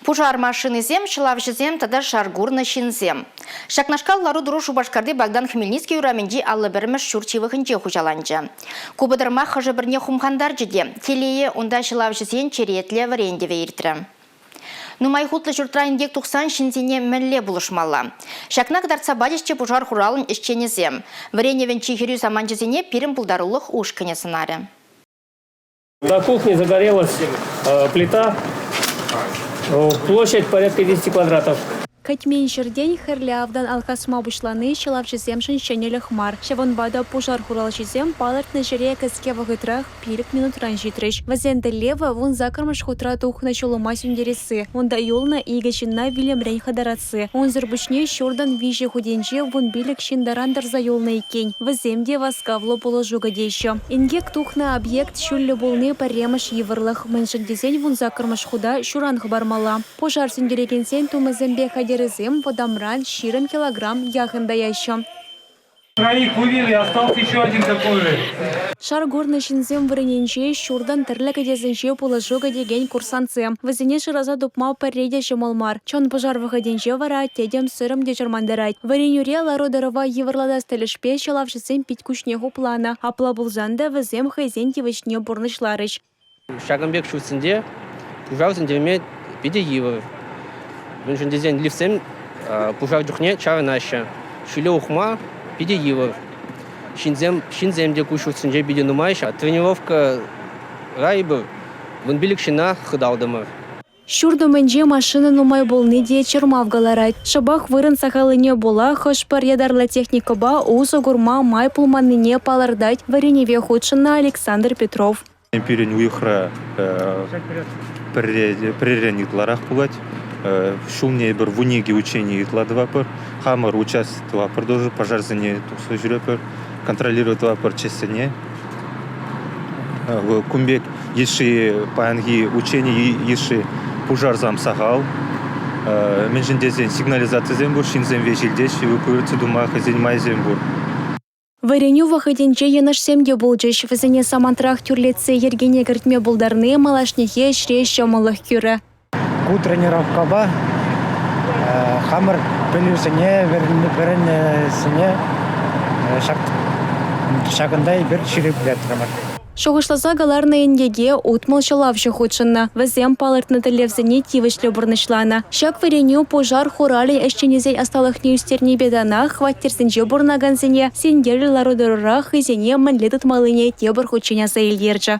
Пушар машинисем, ҫӑлавҫӑсем тата шар курнӑ ҫынсем. Ҫакнашкал лару-тӑру Шупашкарти Богдан Хмельницкий урамӗнчи 51-мӗш ҫурт ҫывӑхӗнче хуҫаланчӗ. Ку пӑтӑрмах хӑшӗ-пӗрне хумхантарчӗ те, телее, унта ҫӑлавҫӑсен черетлӗ вӗрентӗвӗ иртрӗ. Нумай хутлӑ ҫуртра инкек тухсан ҫынсене мӗнле пулӑшмалла? Ҫакна кӑтартса пачӗҫ те пушар хуралӗн ӗҫченӗсем. Вӗренӗвӗн чи хӗрӳ саманчӗсене пирӗн пултарулӑх ушкӑнӗ сӑнарӗ. На кухне загорелась плита. Площадь порядка 10 квадратов. Кӗтмен ҫӗртен хӗрлӗ автан алхасма пуҫлани ҫӑлавҫӑсемшӗн ҫӗнӗлӗх мар. Ҫавӑнпа та пушар хуралҫисем палӑртнӑ ҫӗре кӗске вӑхӑтрах пилӗк минутран ҫитрӗҫ. Вӗсен тӗллевӗ вунсаккӑрмӗш хутра тухнӑ ҫулӑма сӳнтересси, унта юлнӑ икӗ ҫынна вилӗмрен хӑтарасси. Унсӑр пуҫне ҫуртӑн виҫӗ хутӗнче вунпилӗк ҫын таран тӑрса юлнӑ иккен. Вӗсем те васкавлӑ пулӑшу кӗтеҫҫӗ. Инкек тухнӑ объект ҫӳллӗ пулни пӗрремӗш йывӑрлӑх, мӗншӗн тесен вунсаккӑрмӗш хута ҫуран хӑпармалла. Пушар сӳнтерекенсен тумӗсемпе хатӗрӗсем вӑтамран 20 килограмм яхӑн таяҫҫӗ. Троих вывели, остался еще один такой же. Шар курнӑ ҫынсем вырӑнӗнче ҫуртӑн тӗрлӗ кӗтесӗнче пулӑшу кӗтекен курсантсем. Вӗсене шыраса тупма пӗрре те ҫӑмӑл мар. Чӑн пушар вӑхӑтӗнче вара тӗтӗм-сӗрӗм те чӑрмантарать. Вӗренӳре лару-тӑрӑва йывӑрлатас тӗлӗшпе ҫӑлавҫӑсем пит-куҫне хупланӑ. Апла пулсан та вӗсем хӑйсен тивӗҫне пурнӑҫларӗҫ. Ҫакӑн пек ҫуртсенче пушар сӳнтерме питӗ йывӑр. Мӗншӗн тесен лифтсем пушар чухне чарӑнаҫҫӗ. Ҫӳле ухма питӗ йывӑр. Ҫынсем, ҫынсем те ку ҫуртсенче питӗ нумай. Тренировкӑра эпир 15 ҫынна хыталтӑмӑр. Ҫурт умӗнче машина нумай пулни те чӑрмав кӑларать. Шӑпах вырӑн сахаллине пула хӑш-пӗр ятарлӑ техникӑпа усӑ курма май пулманнине палӑртать вӗренӗве хутшӑннӑ Александр Петров. Пирӗн уйӑхра пӗрререн ытларах пулать. Ҫулне эпир 12 учени ытла тӑватпӑр. Хамӑр участок тӑватпӑр тоже, пожарсене тухса ҫӳретпӗр, контролировать тӑватпӑр чессене. Кун пек йышши паянхи учени йышши пушарсам сахал. Мӗншӗн тесен сигнализацисем пур, ҫынсем веҫ илтеҫҫӗ, эвакуироваться тума хӑйсен майӗсем пур. Вӗренӳ вӑхӑтӗнче йӑнӑшсем те пулчӗҫ. Вӗсене самантрах тӳрлетсе йӗркене кӗртме пултарни малашнехи ӗҫре ҫӑмӑллӑх кӳрӗ. Ку тренировкӑпа хамӑр пӗлӳсене, вӗреннисене ҫакӑнта эпир ҫирӗплетрӗмӗр. Шухӑшласа кӑларнӑ инкеке 60 ҫӑлавҫӑ хутшӑннӑ. Вӗсем палӑртнӑ тӗллевсене тивӗҫлӗ пурнӑҫланӑ. Ҫак вӗренӳ пушар хуралӗн ӗҫченӗсен ӑсталӑхне ӳстернипе танах хваттерсенче пурӑнакансене синкерлӗ лару-тӑрура хӑйсене мӗнле тытмаллине тепӗр хутчен аса илтерчӗ.